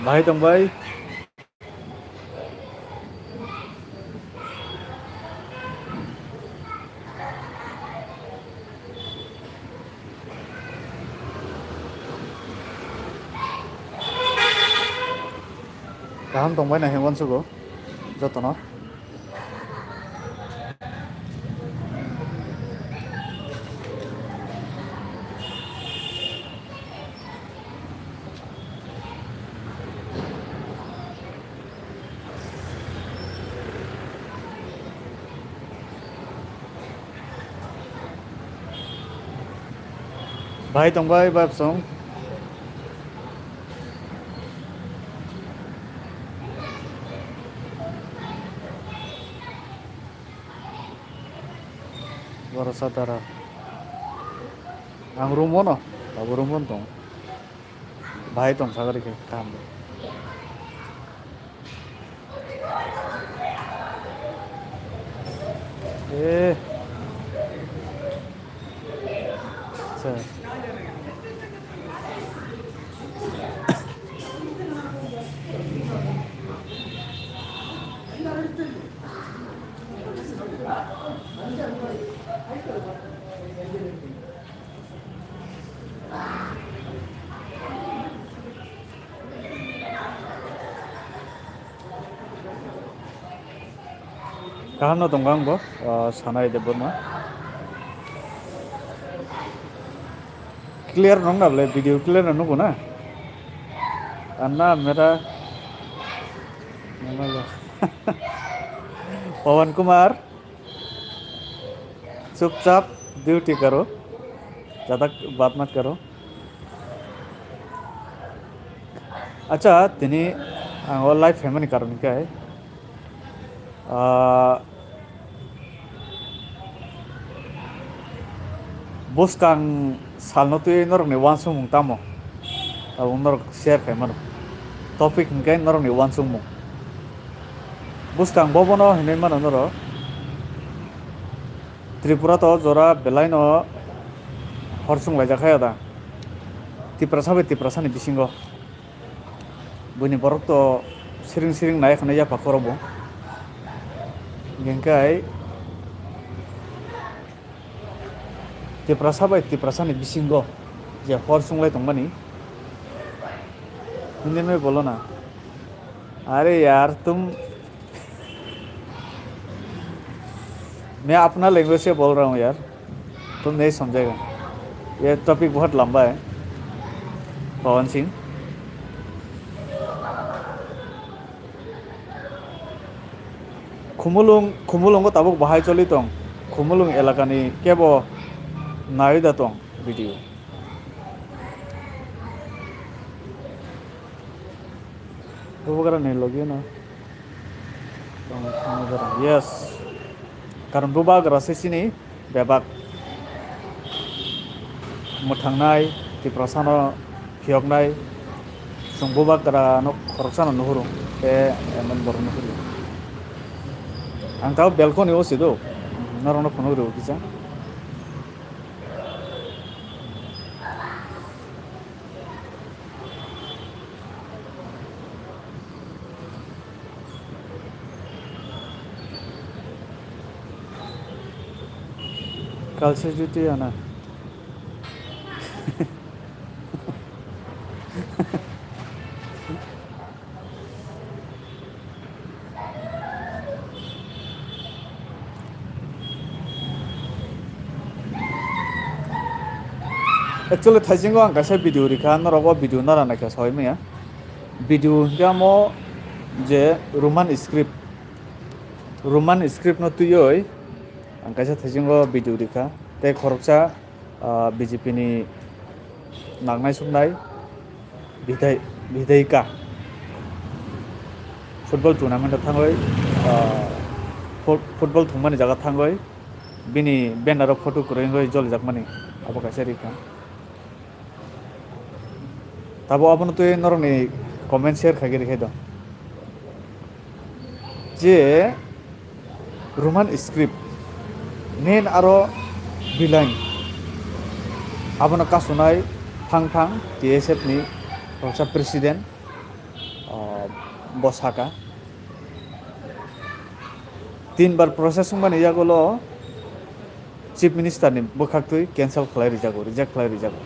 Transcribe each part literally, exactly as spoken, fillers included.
Bahai tong bai. Kaham tong bai na hwnwi uansugo jotono. Bahai tong bai, bab song. Borok sa dara. Ang room o no, abo room o tong. Bahai tong sagari khe kaham de. Eh. Acha. Kaham no tongo ang bo, ah, Sanai Debbarma. Clear nong na ble, video clear no nugo na? Anna mera Pawan Kumar. Chupchap duty karo, jada baat mat karo. Acha, tini ang o live phaimani karon hwnkhe, ah, bwskang salno twi norokni uansukmung tamo? Tabuk norok share khaimano. Topic hwnkhe norokni uansukmung. Bwskang bobono hinwi mano norok. Tripura to jora belaino hor chwng laijak kha ya da. Tiprasa bai Tiprasani bisingo. Buini borok to siring siring nai khwna yapha khoro bo. Hingkai Tiprasa bai Tiprasani bisingo je hor chwng lai tongmani. Hindi mein bolo na. Are yaar, tum मैं अपना लैंग्वेज से बोल रहा हूँ यार, तुम नहीं समझेगा। ये टॉपिक बहुत लंबा है, पवन Singh. Khumulwng, Khumulwngo tabuk bahai choli tong? Khumulwng elakani kebo nai da tong video? Bubagra ni logi no. Yes. Karon bubagra se chini bebak mwthangnai, Tiprasano phiyoknai. Chwng bubagrano khoroksano nuhuru, tei emon borok nuhuru. Ang tabo balcony o si do, norokno phunuk rw kisa. Kalsa juti ana. Actually, thaisingo ang kaisa video rikha, norok o video nara naikha sawi maya. Video hingke amo je Roman script, Roman script no twiwi ang kaisa thaisingo video rikha. Tei khoroksa, ah, B J P ni nangnai suknai bidai, bidaika football tournament o thangwi, ah, fut-, football thwngmani jaga thangwi bini banner o photo kwrwi wngwi jolijakmani abo kaisa rikha. Tabo abono twi norokni comment share khaigwi rikhe do. Je Roman script, main aro villain, abono kasunai Phang Phang, T S F ni khoroksa president. bo saka. Tinbar process wngmani yagulo Chief Minister ni bwkhaktwi cancel khlai rijago, reject khlai rijago.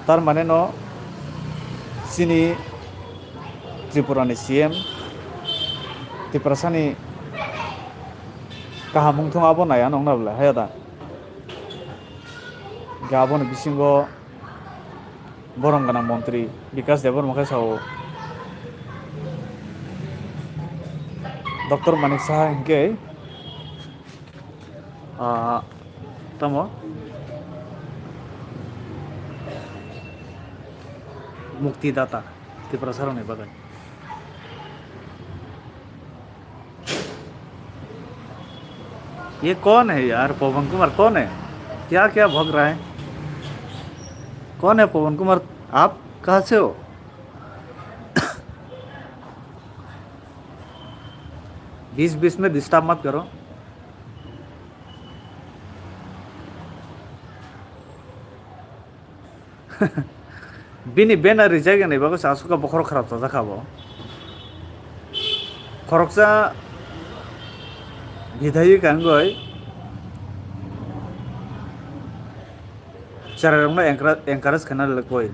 Tar mane no chini Tripura ni C M Tiprasa ni kaham wngthung abo nai ano wngna belai haya da. Ga aboni bisingo borom gwnang montri Bikash Debbarma khe sao, Doctor Manik Saha hinkhe, ah, tamo mukti data Tiprasa rokni bagwi. ये कौन है यार? पवन कुमार कौन है? क्या क्या भग रहा है? कौन है पवन कुमार? आप कहाँ से हो? बीच बीच में डिस्टर्ब मत करो। Bini banner rijak ni bagwi se aswk bokhorok kharap chajak kha bo. Khoroksa bidhayik wngwi chwrairokno encourage khaina lalwi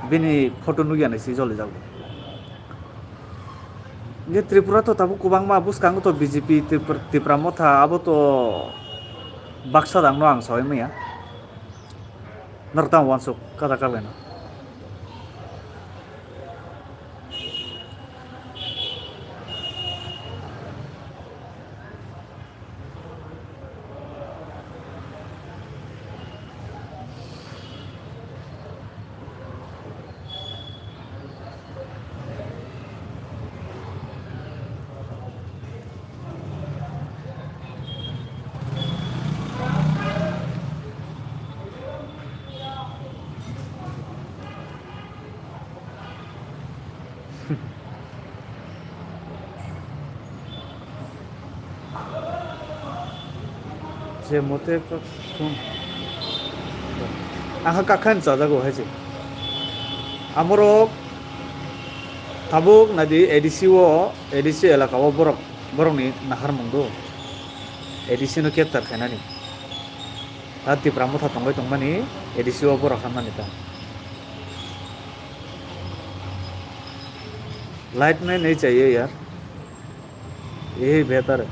bini photo nukya ni se jolijak bo. Hwnkhe Tripura to tabuk kwbangma bwskango to B J P Tipra, Tipra Motha abo to baksa dangno ang saui manya. Norok tamo uansuk kada kalaino. Je mote kok-, khum. Aha kakhan chajago hai se. Amorok tabuk nadi A D C o, A D C elaka o borok, borokni naharmung do. A D C no capture khainani. Ta Tipra Motha tongbai tongmani A D C o borok hamnani ta. Light nai nai chaiye yaar. Yehei behtar hai.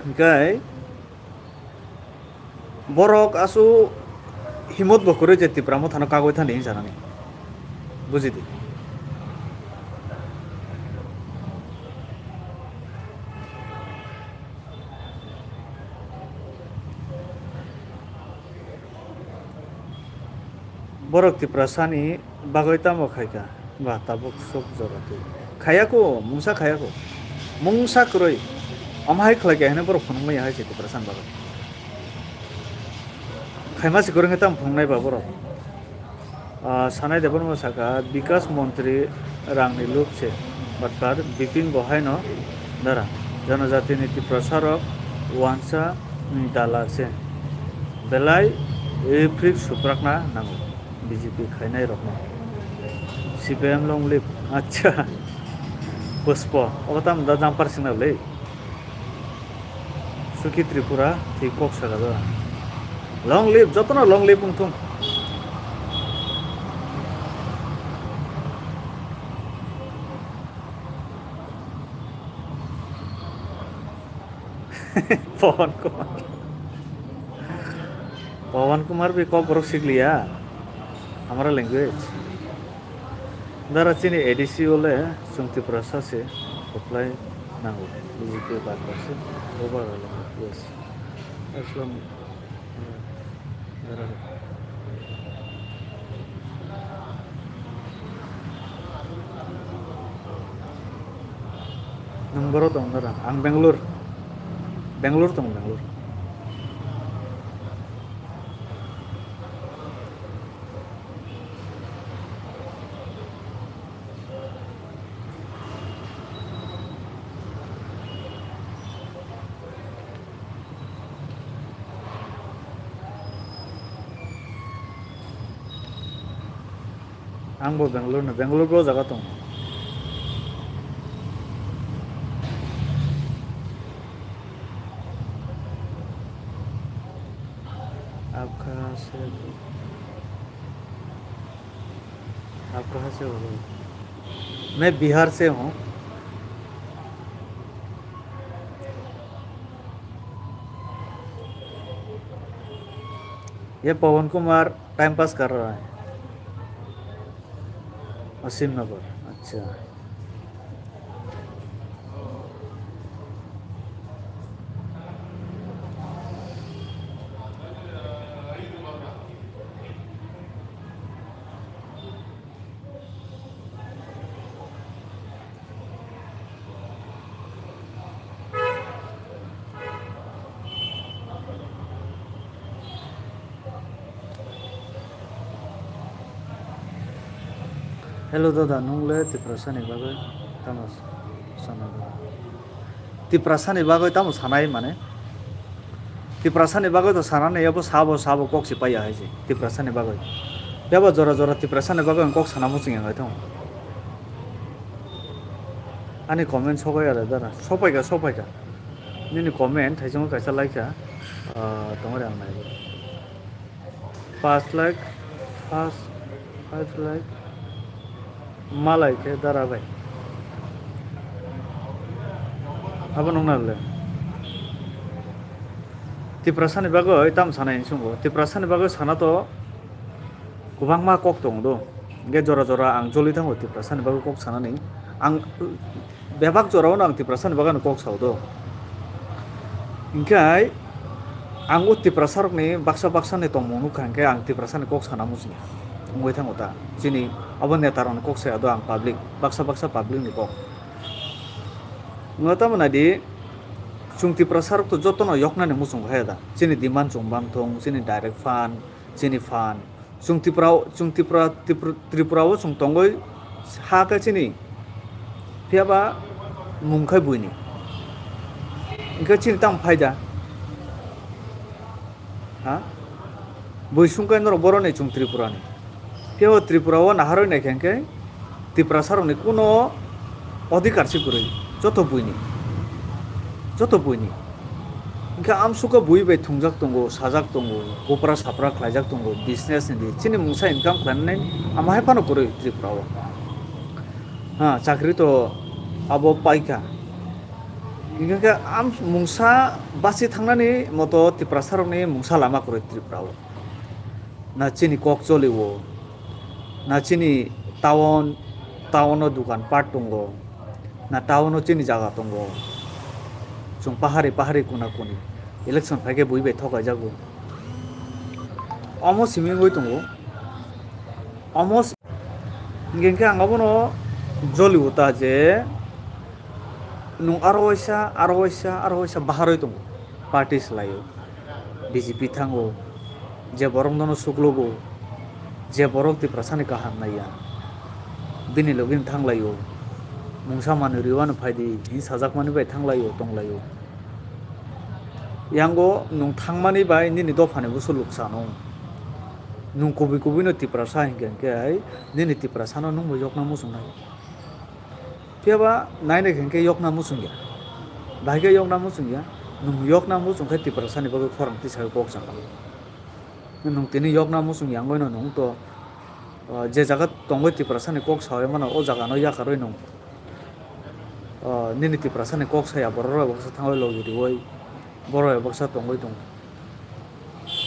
Hingkai borok asu himot bo kwrwi je Tipra Mothano kagwi thani hinwi sanani. Buji di. Borok Tiprasani bagwi tamo khaikha? Ba tabuk sok jora twi. Khayako, mungsa khayako. Mungsa kwrwi. Omo hai khlaikha hwnwi borok phunukmaya hai se Tiprasani bagwi. Khaima se kwrwngwi tamo phunuknai ba borok. Ah, Sanai Debbarma saka, Bikas Montri rangni lub se, batkar Bipin bo haino dara, janajatini Tiprasarok wansa ni dalal se, belai riprik suprakna nango B J P khainai rokno. C P M long live, acha, Puspo, obo tamo da jumper singna le. Suki Tripura, thwi kok saka da. Long live, jotono long live wngthung. Pawan Kumar. Pawan Kumar bai kok borok sikliya. Hamara language. Dara chini A D C ole chwng Tiprasa se kwplai nango, B J P bai baksa se, yes. Aslam, dara. Nwng boro tong dara? Ang Bangalore, Bangalore tong, Bangalore. Ang bo Bangalore no, Bangalore bo jaga tong. Aap kahan se, aap kahan se ho? Main Bihar se hoon. Ye Pawan Kumar time pass kar raha hai. Asim Nagar, acha. Hello dada, nung le Tiprasa ni bagwi tamo sana dada? Tiprasa ni bagwi tamo sanai mane? Tiprasa ni bagwi to sanani, abo sabo sabo kok si paiya hai se Tiprasa ni bagwi. Yaba jora jora Tiprasa ni bagwi ang kok sana muchung yang hai thung. Ani comment sopai ya dada, sopai ka, sopai ka. Nini comment thaichungo kaisa like kha, ah, tongori ang naibo. Paanch lakh, paanch, five lakh. Malai khe dara bai. Abo nung nal le. Tiprasa ni bagwi tam sanai hinwi swngo. Tiprasa ni bagwi sana to kwbangma kok tongo do. Hingke jora jora ang joli thango Tiprasa ni bagwi kok sanani. Ang bebak jora o no ang Tiprasa ni bagwi no kok sao do. Hingke ang o Tiprasa rok ni baksa baksa ni tongmung nukha hingke ang Tiprasa ni kok sana muchung ya. Wngwi thango ta. Chini abo neta rok ni kok saya do ang public. Baksa baksa public ni kok. Wngwi tamo nai di, chwng Tiprasa rok to joto no yoknani muchung kha ya da. Chini demand chwng bang thung, chini direct fund, chini fund. Chwng Tripura, chwng Tripura, Tripura, Tripura o chwng tongwi ha khe chini. Phiya ba mung khai buini. Hingke chini tamo phaida? Ha? Bui sungkai norok boroni chwng Tripura ni. Phiya o Tripura o naharwi naikha hingke Tiprasa rokni kuno odhikar se kwrwi. Joto buini. Joto buini. Hingke amsukha bui bai thwngjak tongo, sajak tongo, kopra sapra khlaijak tongo, business ni di. Chini mungsa income khlainani ama hai phano kwrwi Tripura o. Ha, chakri to abo paikha. Hingke khe am mungsa basi thangnani moto Tiprasa rokni mungsa lama kwrwi Tripura o. Na chini kok choli o. Na chini town, town o dukan pat tongo. Na town o chini jaga tongo. Chwng pahari, pahari kuna kuni. Election phaikhe bui bai thokaijago. Omo simi wngwi tongo. Omo si-, hingke hingke ang abono joli o ta je nwng aro waisa, aro waisa, aro waisa baharwi tongo. Party swlaio. B J P thango, je borok nono suklogo, je borok Tiprasani kaham naiya, bini logino thanglaio, mungsa manwi rwino phaidi, hini sajakmani bai thanglaio, tonglaio. Yango nwng thangmani bai nini dophani busu luksa no. Nwng kubui kubui no Tiprasa hinkhe, hinkhe hai nini Tiprasano nwngbo yokna muchungnai. Phiya ba nainai khe hinkhe yokna muchung ya. Bahai khe yokna muchung ya. Nwng yokna muchung khe Tiprasani bagwi khorang tisai kok sakha. Nwng tini yokna muchung ya wngwi no nwng to, o, je jaga tongwi Tiprasani kok saui mano, o jaga no yakarwi nwng, o, nini Tiprasani kok saya borok rok baksa thangwi logi riui, borok rok baksa tongwi tongo.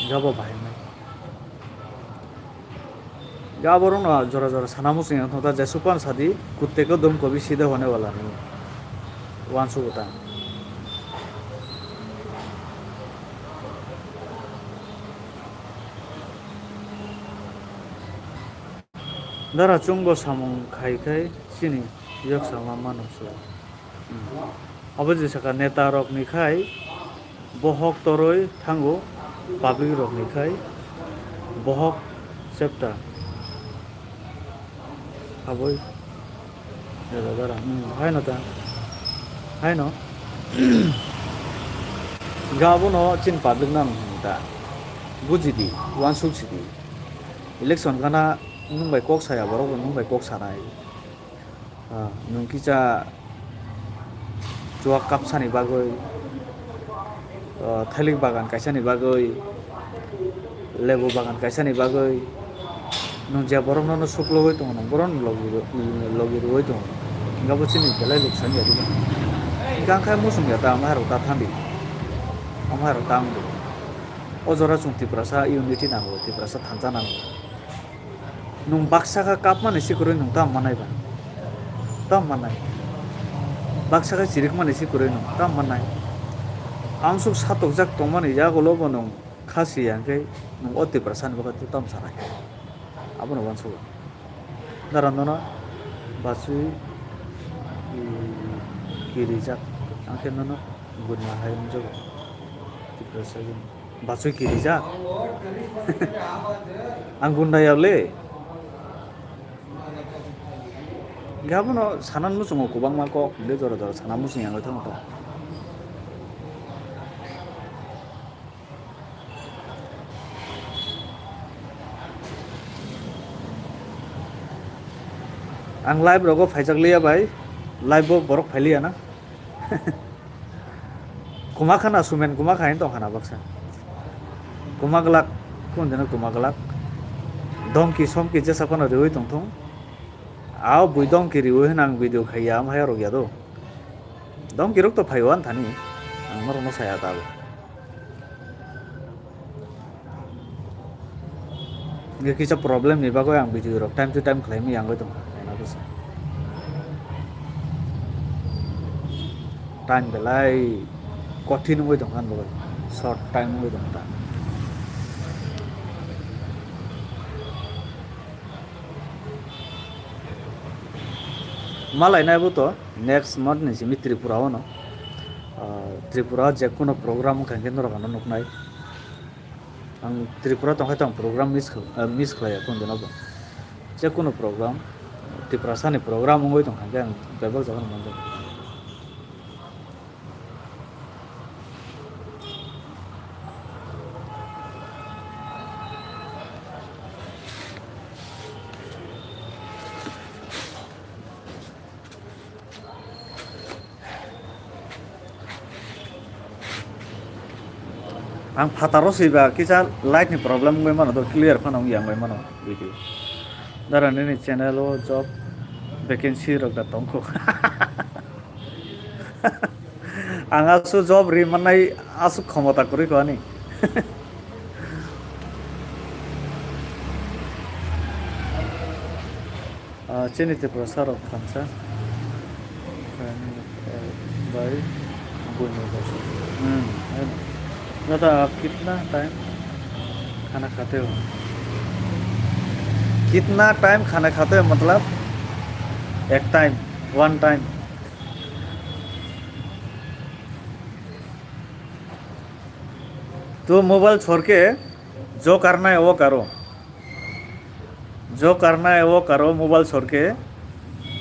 Jabo bahai wngnai. Ga borok no jora jora sana muchung yang thangta, Jesu pan sadi, kutte ko dum ko bhi sida hone wala nahi. Wansu kota. Dara chwngbo samung khai khai chini yok sama mano se. Hmm. Abo je saka neta rok ni khai bohok toroi thango, public rok ni khai bohok septa. Aboi dara dara, hmm, haino ta, haino. Ga abono chin public nang ta buji di, wansuk si di. Election gana nwng bai kok saya, borok bo nwng bai kok sanai. Ah, nwng kisa chuwak kapsani bagwi, ah, thailik bagan kaisani bagwi, lebu bagan kaisani bagwi, nwng je borokno no suklugwi tongo, nwng bohrokno logi, logi rwui tongo, hingke bo chini belai luksan ya rwdi. Hingke ang khe muchung ya ta, amaharok ta thangdi, amaharok ta wngdi. O jora chwng Tiprasa unity nango, Tiprasa thansa nango. Nwng baksa kha kapmani se kwrwi nwng tamo mannai ba? Tamo mannai? Baksa kha chirikmani se kwrwi nwng tamo mannai? Amsuk satokjak tongmani yagulo bo nwng kha si ya hwnkhe nwng o Tiprasani bagwi tamo sanai? Abono uansugo. Dara nono bachwi, i, kirijak, ang khe nono guna hai wngjago. Tiprasa gini. Bachwi kirijak. Ang gunda ya le. Hingke abono sana muchungo kwbangma kok, hingke jora jora sana muchung ya wngwi thango to. Ang live rogo phaijak liya bai, live bo borok phai liya na. Kwma khana sumen, kwma khain tong khana baksa. Kwma glak, kun deno kwma glak. Dongki somki jesa phano riwi tong thung. Ao bui dongki riwi hwnang video khaiya, amhai rok ya do. Dongki rok to phaiwan thani. Ang norok no saya ta bo. Hingke kisa problem ni bagwi ang video rok time to time khlai maya wngwi tongo. Time belai kothin wngwi tongkha ang bagwi. Short time wngwi tongkha. Malai nai bo to next month ni simi Tripura o no. Ah, Tripura je kono program wngkha hingke norok ano nuknai. Ang Tripura tongkhe tong program miss khl-, eh, miss khlaiya kun dino bo. Je kono program, Tiprasani program wngwi tongkha hingke ang bebak jaga no manjak. Ang phataro swiba kisa light ni problem wngwi mano, do clear phano wngya wngwi mano video. Dara nini channel o job vacancy rok da tongkho. Ang aswk job ri mannai aswk khomota kwrwi kho ani. Ah, chini Tiprasa rok thansa. Bai buini bwsa. Hmm, hai no. Dada, aap kitna time khana khate ho? Kitna time khana khate ho, matlab, ek time, one time. तो मोबाइल छोड़ के जो करना है वो करो। जो करना है वो करो, मोबाइल छोड़ के।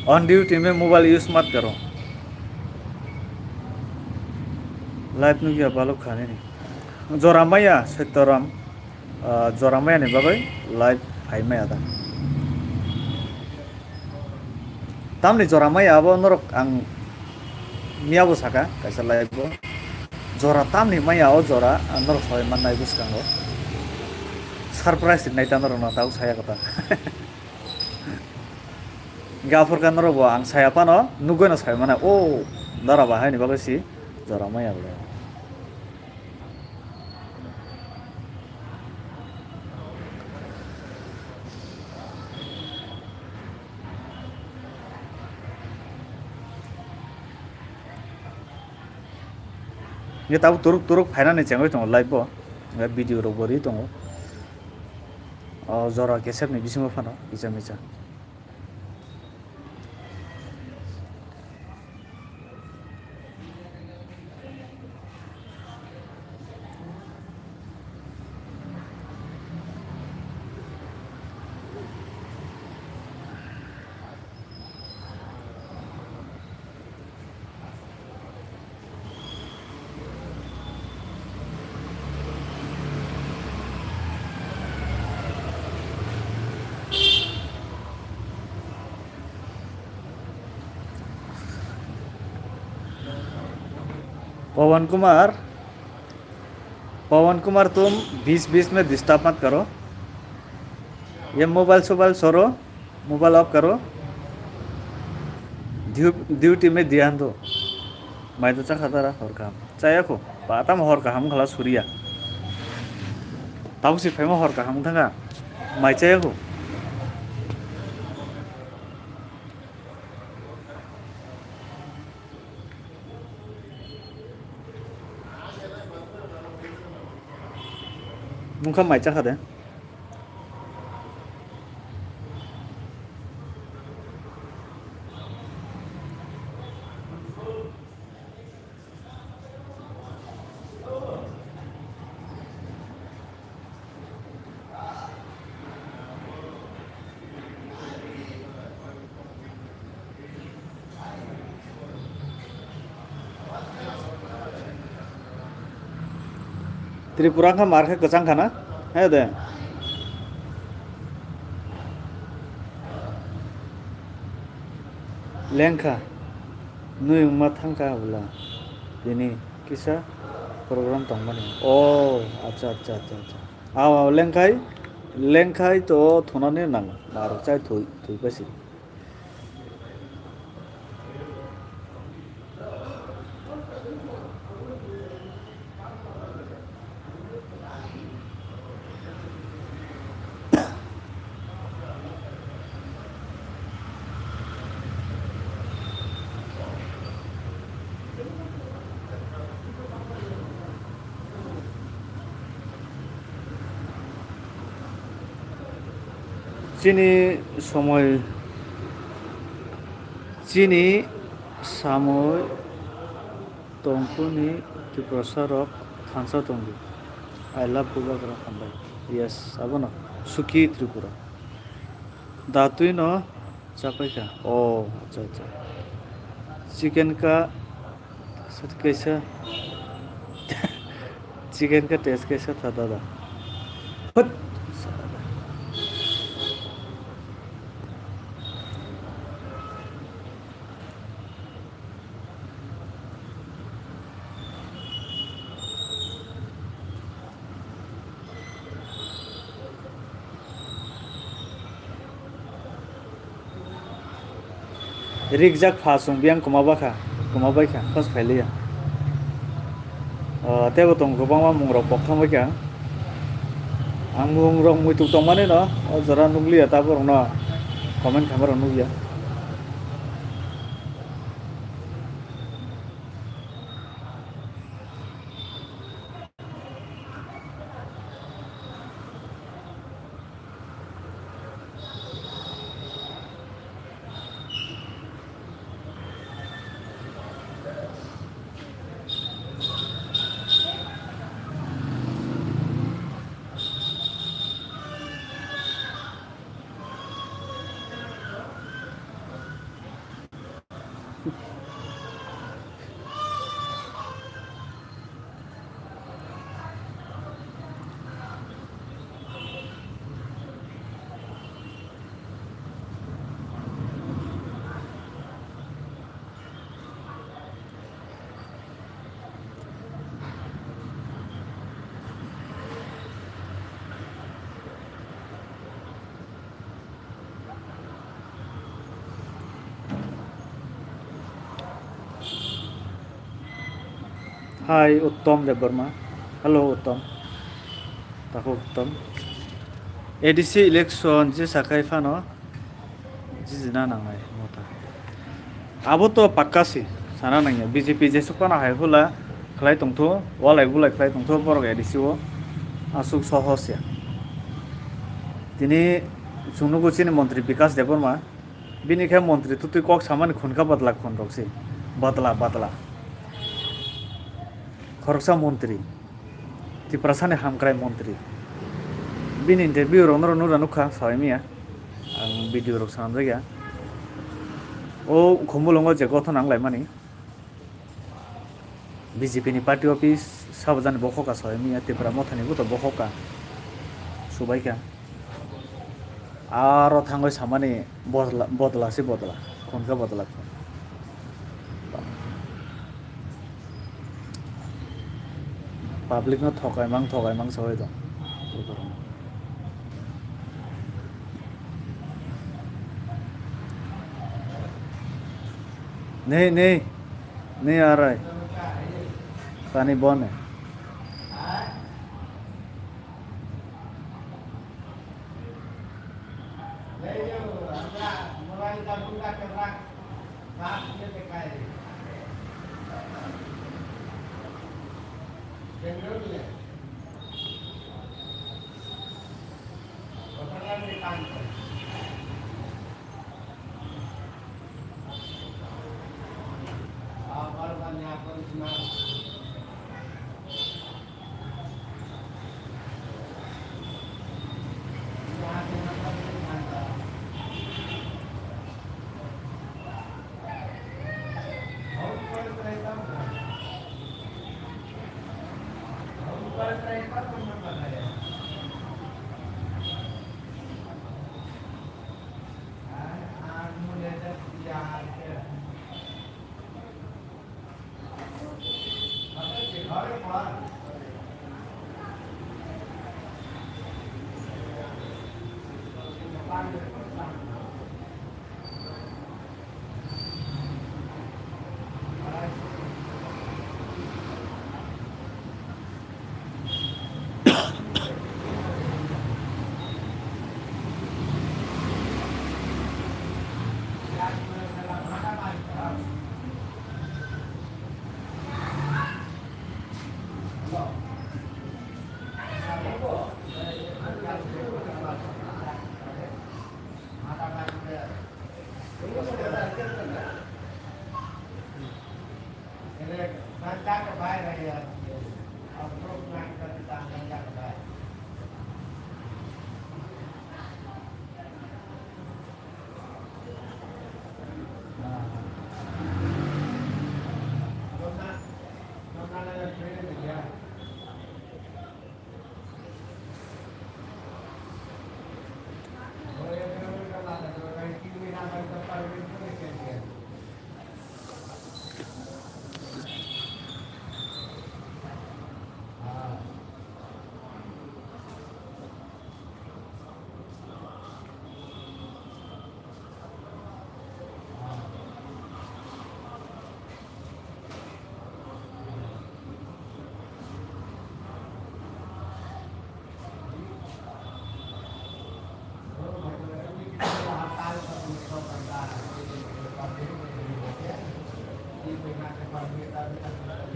On duty में मोबाइल यूज़ मत करो। Live nukya balok kha nini. Jora maya Satyaram, ah, jora maya ni bagwi live phai maya da. Tamni jora maya abo norok ang miyabo saka kaisa live o. Jora tamni maya o jora ang norok sabai mannai bwskango. Surprise rinai ta norok no tabuk saya kota. Gaphor kha norok bo ang saya phano nugwi no sabai mannai. O dara bahai ni bagwi si jora maya bwle. Nge tabuk turuk turuk phainani chengwi tongo live bo. Nge video rok bo ri tongo. O jora kesep ni bisingo phano kisa misa. पवन कुमार, पवन कुमार, तुम बीच बीच में डिस्टर्ब मत करो। ये मोबाइल सोबाइल छोड़ो, mobile of करो। Due-, duty में ध्यान दो। Mai to chakha dara hor kaham. Chaya kho. Patamo hor kaham khala suriya. Tamo si phaima hor kaham thanga. Mai chaya kho. Nungkha mai chakha de. Tripura wngkha mar khe kwchang khana, he de. Lengkha, nwi wngma thangkha bwla. Tini kisa program tongmani. Oh, acha, acha, acha, acha. Aw, aw, lengkhai, lengkhai to thunani nang, narwk chai thwi, thwi pasi. Chini somoi, chini samoi tongphuru ni Tiprasa rok thansa tongdi. I love Bubagra, hambai. Yes, abono. Suki Tripura. Datwi no chapai kha. Oh, acha, acha. Chicken ka kaisa. Chicken ka test kaisa tha dada. Hut. Rikjak pha chwng biyang kwma bakha, kwma baikha, hos phailiya. O, teibo tongo kwbangma mungrok pok thangbaikha. Ang mungrok muituk tongmani no, o jora nukliya, taborokno comment khamarok nukya. Hi, Uttom Debbarma. Hello, Uttom. Takhuk Uttom. A D C election je sakai phano jijina nangnai mota. Abo to pakka si, sana nangya. B J P jesuk phano hai hula khlai tongtho, walai bulai khlai tongtho, borok A D C o aswk sohos ya. Tini chwng nugo chini montri Bikas Debbarma, bini khe montri twtwi kok samani khun kha badla khun rok se. Badla, badla. Khoroksa montri, Tiprasani hamkrai montri. Bini interview rok norok nukha, sawai miya. Ang video rok swnamjakya. O Khumulwngo je gothon ang laimani. B J P ni party office sabajani bokhok ka sawai miya, Tipra Mothani bo to bokhok ka subai kha. Aro thangwi samani bodla, bodla se bodla, khun khe bodla khun. Public no thokai mang, thokai mang sawi tong. Nei, nei, nei arai. Pani bone.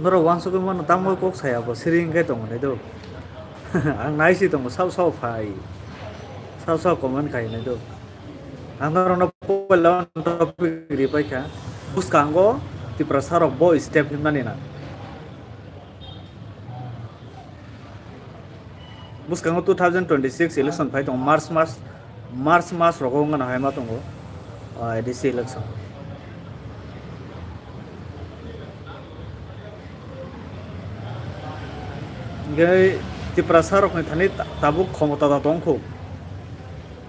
Norok uansugui mano, tamo kok saya bo siring khe tongo nai do. Ang nai si tongo, sao sao phai. Sao sao comment khai nai do. Ang norokno puila topic ri paikha. Bwskango Tiprasa rok bo step himnani na. Bwskango two thousand twenty-six election phai tongo, March mas, March mas rogo wngna hai ma tongo, ah, A D C election. Hingke Tiprasa rokni thani ta-, tabuk khomota da tongkhu.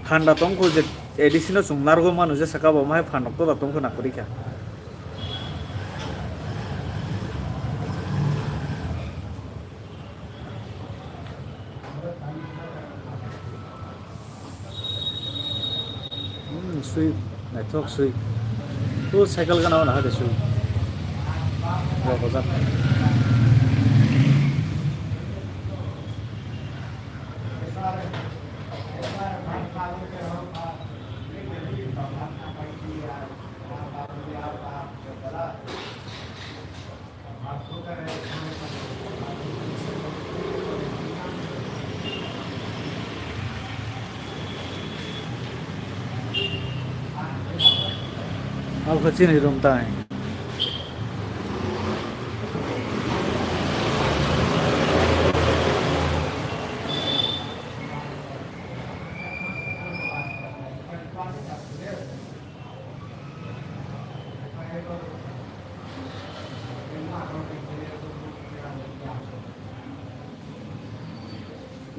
Phan da tongkhu je A D C no chwng narwgwi manu je saka bo, omo hai phan rok to da tongkhu na kwrwi kha. Hmm, swi, naithok swi. O cycle gana o naha de swi. Bo bojak. Abo khe chini room tai.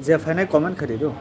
Je phainai comment khe rw.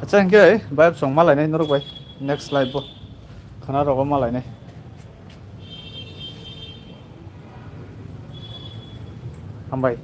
Acha, hingke vibe song malainai norok bai. Next live bo. Khana rogo malainai. Hambai.